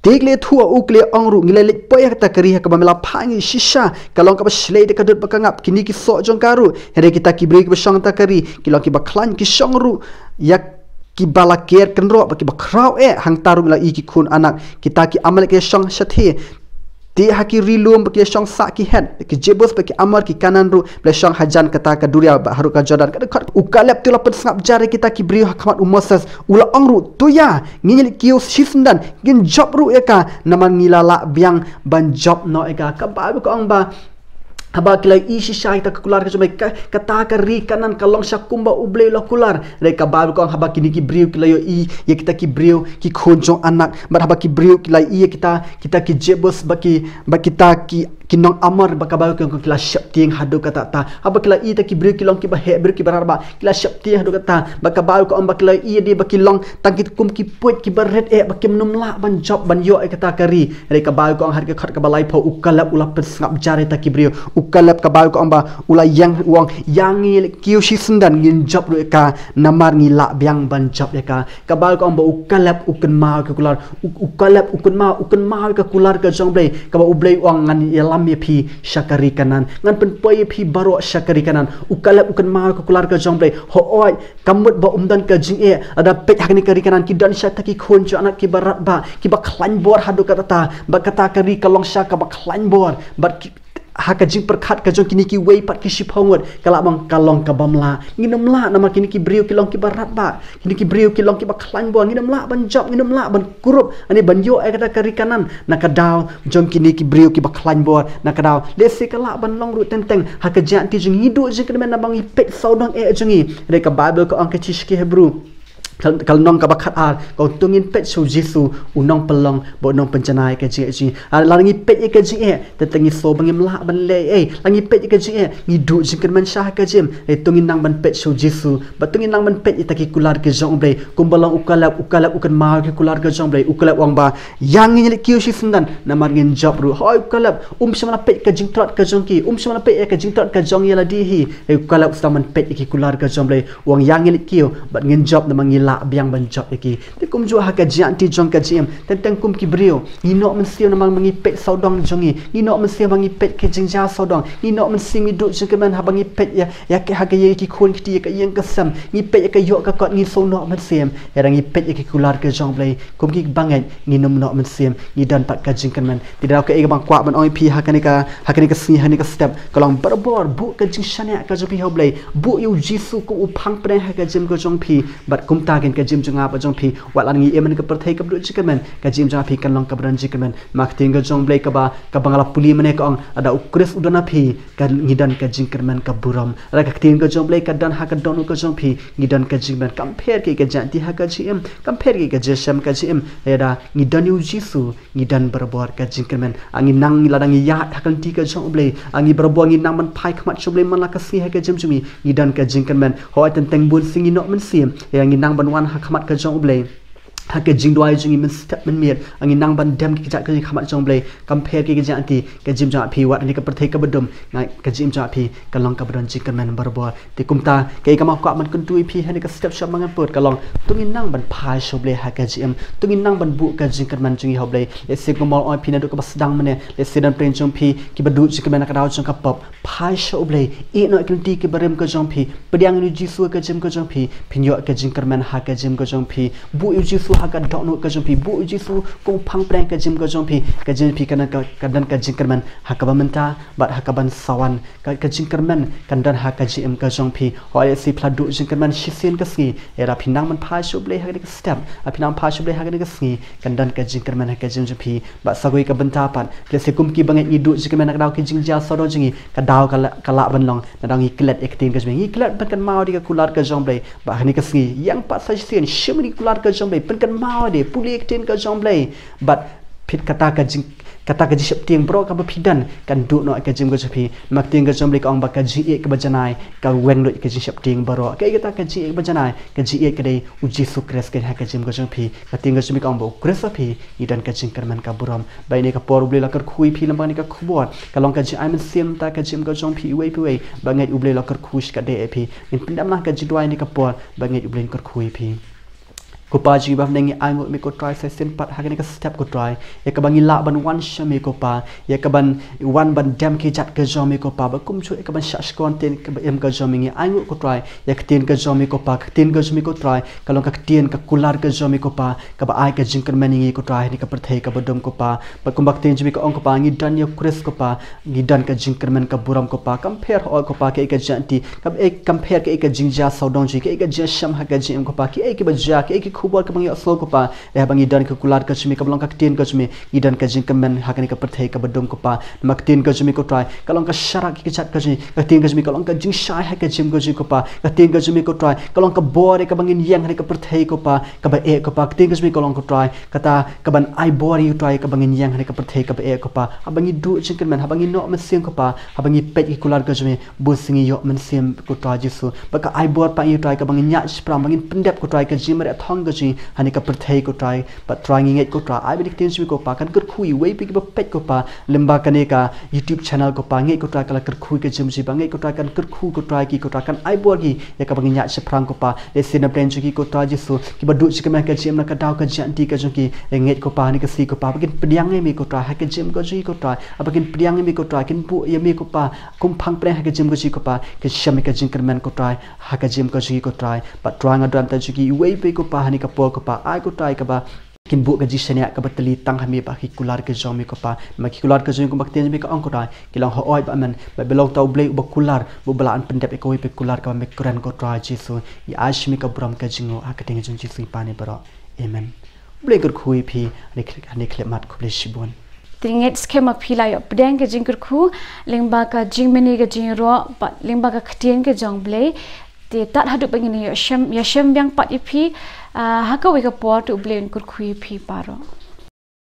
Te ki la ïathuh ha u, ki la ong ruh, ngi la leit poi ha kata ka ri ha kaba me la phah ïa ngi shisha, ka long kaba shlei da ka dud bad ka ngap, kine ki soh jong ka ruh. Hynrei kita ki briew kiba shong ha kata ka ri ki long kiba khlaiñ, ki shong ruh ïa kiba la ker kynroh bad kiba khraw eh. Hangta ruh ngi la i ki khun anak kita ki Amalek ki la shong shathie. Te ha ki ri lum ba ki la shong sah ki Het, ki Jebus bad ki Amor, ki Kanaan ruh ba la shong hajan kata ka duriaw bad harud ka Jordan. Ka dkhot, u Kaleb te u la pynsngap jar ïa kita ki briew ha khmat u Moses, u la ong ruh, to ïa ngin ïa leit kiew shisyndon, ngin jop ruh ïa ka, namar ngi la lah biang ban jop noh ïa ka. Ka Baibl ka ong ba haba ki la ïohi shisha ïa kata ka kular ka jong U Blei, ka, kata ka ri Kanaan ka long sha kumba U Blei u la kular. Hynrei ka Baibl ka ong haba kine ki briew ki la ïohi ïa kita ki briew ki khun jong anak, bad haba ki briew ki la ïohi ïa kita, kita ki Jebus bad ki, bad kita ki, ki nong Amor, bad ka Baibl ka ong ki la sheptieng haduh katta katta. Haba ki la ïohi kita ki briew ki long kiba heh, briew kiba radbah, ki la sheptieng haduh katta. Bad ka Baibl ka ong ba ki la ïohi ïa ki ba ki long tang ki kum ki puit kiba rit eh, ba kim nym lah ban jop ban ïoh ïa kata ka ri. Hynrei ka Baibl ka ong ha ka dkhot kaba laiphew, u Kaleb u la pynsngap jar ïa kita ki briew. U Kaleb ka Baibl ka ong ba u la ïeng u ong, ïa ngi leit kiew shisyndon, ngin jop ruh ïa ka, namar ngi lah biang ban jop ïa ka. Ka Baibl ka ong ba u Kaleb u kynmaw ïa ka kular, u, u Kaleb u kynmaw, u kynmaw ïa ka kular ka jong U Blei, kaba U Blei u ong ngan ïalam ïa phi sha ka ri Kanaan, ngan pynpoi ïa phi baroh sha ka ri Kanaan. U Kaleb u kynmaw ïa ka kular ka jong U Blei. Hooid, ka mut ba um don ka jingeh, lada peit ha kane ka ri Kanaan ki don shisha kita ki khun jong Anak kiba radbah, kiba khlaiñ bor haduh katta, bad kata ka ri ka long shisha kaba khlaiñ bor, bad ki, ha ka jingpyrkhat ka jong kine kiwei pat ki shiphew ngut, ka lah ban ka long kabym lah. Ngin ym lah namar kine ki briew ki long kiba radbah, kine ki briew ki long kiba khlaiñ bor, ngin ym lah ban jop, ngin ym lah ban kurup, ani ban ïoh ïa kata ka ri Kanaan na ka daw jong kine ki briew kiba khlaiñ bor, na ka daw. Lehse ka lah ban long ruh teng teng ha ka jingïaid jong ngi, ngi duh jingkyrmen namar ngi peit sawdong eh jong ngi. Hynrei ka Baibl ka ong, ka shithi sha ki Hebru, ka, ka lynnong kaba khatar, ka ong to ngin peit sha U Jisu, u nongpynlong bad u nongpynjanai ka jingeh jong ngi. Ah, lada ngi peit ïa ka jingeh, teng teng ngi sngew ba ngim lah ban leh ei. Lada ngi peit ïa ka jingeh, ngi duh jingkyrmen shisha ha ka jingim. Hynrei to ngin nang ban peit sha U Jisu, bad to ngin nang ban peit ïa kita ki kular ka jong U Blei. Kumba long u Kaleb, u Kaleb u kynmaw ïa ki kular ka jong U Blei. U Kaleb u ong ba, ïa ngi leit kiew shisyndon, namar ngin jop ruh. Hooid u Kaleb um shym la peit ka jingtlot ka jong ki, um shym la peit ïa ka jingtlot ka jong ïa lade hi. Hynrei u Kaleb u sdang ban peit ïa ki kular ka jong U Blei. U ong ïa ngi leit kiew, bad ngin jop namar ngi lah biang ban jop ïa ki. Te kumjuh ha ka jingïaid jong ka jingim, teng teng kum ki briew, ngi noh mynsiem namar ngi peit sawdong jong ngi, ngi noh mynsiem ba ngi peit ka jingjia sawdong, ngi noh mynsiem, ngi duh jingkyrmen haba ngi peit ïa, ïa ka, ha ka ïing ki khun ki kti, ïa ka ïing ka sem, ngi peit ïa ka ïoh ka kot, ngi sngew noh mynsiem. Hynrei ngi peit ïa ki kular ka jong U Blei, kum ki bangeit ngin ym noh mynsiem, ngi don pat ka jingkyrmen. Te da ka ei kaba nga kwah ban ong ïa phi ha kane ka, ha kane ka sngi, ha kane ka step, ka long barabor buh ka jingshaniah ka jong phi ha U Blei, buh ïa U Jisu kum u phang pdeng ha ka jingim ka jong phi. Bad kumta kein ka jingim jong nga bad jong phi, wat la ngi im ha kane ka pyrthei kaba duh jingkyrmen, ka jingim jong nga bad phi kan long kaba don jingkyrmen. Ma ka ktien ka jong U Blei kaba, kaba nga la pule mynne ka ong, lada U Khrist u don ha phi, ka, ngi don ka jingkyrmen ka burom. Lada ka ktien ka jong U Blei ka don ha ka dohnud ka jong phi, ngi don ka jingkyrmen. Kam pher kaei ka jingïaid ha ka jingim, kam pher kaei ka jingshem ka jingim, lada ngi don ïa U Jisu, ngi don barabor ka jingkyrmen. Ah, ngi nang, lada ngi ïaid ha ka lynti ka jong U Blei, ah, ngi barabor ngi nang ban phai khmat sha U Blei man la ka sngi ha ka jingim jong ngi, ngi don ka jingkyrmen. Hooid teng teng bun sien ngi noh mynsiem, hynrei ngi nang ban wan ha khmat ka jong U Blei ha ka jingduwai jong ngi mynstep mynmiet. Ah, ngi nang ban dem ki kjat ka jong ngi ha khmat jong U Blei. Kam pher kaei ka jingïaid, ka jingim jong nga bad phi, wat ha kane ka pyrthei kaba dum, nga, ka jingim jong nga bad phi ka long kaba don jingkyrmen barabor. Te kumta kaei kaba nga kwah ban kyntu ïa phi ha kane ka step sha ba ngan put ka long, to ngin nang ban phai sha U Blei ha ka jingim, to ngin nang ban buh ka jingkyrmen jong ngi ha U Blei. Lehse kumba nga la ong ïa phi naduh kaba sdang mynne, lehse don pdeng jong phi kiba duh jingkyrmen na ka daw jong ka pop, phai sha U Blei, ïehnoh ïa ki lynti kiba rim ka jong phi, pdiang ïa U Jisu ha ka jingim ka jong phi, phin ïoh ka jingkyrmen ha ka jingim ka jong phi. Buh ïa U Jisu ha ka dohnud ka jong phi, buh ïa U Jisu kum u phang pdeng ha ka jingim ka jong phi, ka jingim phi kan don ka, kan don ka jingkyrmen ha kaba mynta bad ha kaban sa wan. Ka, ka jingkyrmen kan don ha ka jingim ka jong phi. Hooid lehse phi la duh jingkyrmen shisien ka sngi, hynrei lada phi nang ban phai sha U Blei ha kane ka step, lada phi nang phai sha U Blei ha kane ka sngi, kan don ka jingkyrmen ha ka jingim jong phi. Bad sa kawei ka bynta pat, lehse kum ki bangeit ngi duh jingkyrmen na ka daw ki jingjia sawdong jong ngi, ka daw ka lah, ka lah ban long, na daw ngi klet ïa ka ktien ka jong U Blei, ngi klet ban kynmaw ïa ka kular ka jong U Blei. Bad ha kane ka sngi, ïeng pat sa shisien, shim ïa ka kular ka jong U Blei, pynkynmaw ïa lade, pule ïa ka ktien ka jong U Blei. Bad phi, kata ka jing, kata ka jingsheptieng baroh kaba phi don kan duh noh ïa ka jingim ka jong phi. Ma ka ktien ka jong U Blei ka ong ba ka jingïeit kaba janai ka weng lut ïa ka jingsheptieng baroh. Kaei kata ka jingïeit kaba janai? Ka jingïeit ka dei U Jisu Khrist kein ha ka jingim ka jong phi. Ka ktien ka jong U Blei ka ong ba U Khrist ha phi, ngi don ka jingkyrmen ka burom. Bad ha kane ka por U Blei u la kyrkhu ïa phi lyngba kane ka khubor. Ka long ka jingai mynsiem ha ka jingim ka jong phi iwei pa iwei. Bad nga ngeit U Blei u la kyrkhu shikatdei ïa phi. Ngin pyndem lang ha ka jingduwai ha kane ka por. Bad nga ngeit U Blei un kyrkhu ïa phi. Ko Pa jong ngi ba ha bneng, ngi ainguh ïa me ko Trai sa shisien pat ha kane ka step ko Trai, ïa kaba ngi lah ban wan sha me ko Pa, ïa kaban wan ban dem ki kjat ka jong me ko Pa, bad kumjuh ïa kaban shah shkor ktien kaba im ka jong me. Ngi ainguh ko Trai ïa ka ktien ka jong me ko Pa, ka ktien ka jong me ko Trai ka long ka ktien ka kular ka jong me ko Pa, kaba ai ka jingkyrmen ïa ngi ko Trai ha kane ka pyrthei kaba dum ko Pa. Bad kumba ka ktien jong me ka ong ko Pa, ngi don ïa U Khrist ko Pa, ngi don ka jingkyrmen ka burom ko Pa. Kam pher hooid ko Pa kaei ka jingïeit, kam, eh, kam pher kaei ka jingjia sawdong jong ngi, kaei ka jingshem ha ka jingim ko Pa, kiei kiba jia, kiei ki khubor kiba ngi ïohsngew ko Pa. Hynrei haba ngi don ïa ka kular ka jong me kaba long ka ktien ka jong me, ngi don ka jingkyrmen ha kane ka pyrthei kaba dum ko Pa. Namar ka ktien ka jong me ko Trai ka long ka sharak ki kjat ka jong ngi, ka ktien ka jong me ka long ka jingshai ha ka jingim ka jong ngi ko Pa. Ka ktien ka jong me ko Trai ka long ka bor ïa kaba ngin ïeng ha kane ka pyrthei ko Pa, kaba eh ko Pa. Ka ktien ka jong me ka long ko Trai kata kaban ai bor ïa ngi ko Trai, kaba ngin ïeng ha kane ka pyrthei kaba eh ko Pa. Haba ngi duh jingkyrmen, haba ngi noh mynsiem ko Pa, haba ngi peit ïa ka kular ka jong me, bun sien ngi ïoh mynsiem ko Trai Jisu. Bad ka ai bor pat ïa ngi ko Trai kaba ngin ñiah shaphrang, ba ngin pyndep ko Trai ka jingmareh thong jong ngi ha kane ka pyrthei ko Trai. Bad Trai ngi ngeit ko Trai, ai ba ha ka ktien jong me ko Pa kan kyrkhu ïa iwei pa iwei kiba peit ko Pa, lyngba kane ka YouTube channel ko Pa. Ngeit ko Trai ka la kyrkhu ïa ka jingim jong ngi, bad ngeit ko Trai kan kyrkhu ko Trai ïa ki ko Trai, kan ai bor ïa ki ïa kaba ngin ïaid shaphrang ko Pa. Lehse na pdeng jong ki ko Trai Jisu, kiba duh jingkmen ha ka jingim na ka daw ka jingïaid ka jong ki, ngeit ko Pa ha kane ka sngi ko Pa ba kin pdiang ïa me ko Trai ha ka jingim ka jong ki ko Trai, ba kin pdiang ïa me ko Trai, kin buh ïa me ko Pa kum phang pdeng ha ka jingim ka jong ki ko Pa, kin shem ïa ka jingkyrmen ko Trai ha ka jingim ka jong ki ko Trai. Bad Trai nga don tang jong ki iwei pa iwei ko Pa ha kane ka por ko Pa, ai ko Trai kaba kin buh ka jingshaniah kaba tylli tang ha me bad ha ki kular ka jong me ko Pa. Namar ki kular ka jong me, kumba ka ktien jong me ka ong ko Trai, ki long hooid bad hynmen. Bad me long uta U Blei uba kular, uba lah ban pyndep ïa kawei pa kawei kular kaba me kren ko Trai Jisu. Ngi ai sha me ka burom ka jingnguh ha ka kyrteng jong U Jisu ngi pan ïa baroh. Amen. U Blei un kyrkhu ïa phi ha kane ka khyllipmat, khublei shibun. Te ngeit skhem ba phi la ïoh pdiang ka jingkyrkhu lyngba ka jingmane ka jingïaroh bad lyngba ka ktien ka jong U Blei. Te tad haduh ba ngin ïoh shem, ïashem biang pat ïa phi, ah, ha kawei ka por, te U Blei un kyrkhu ïa phi baroh.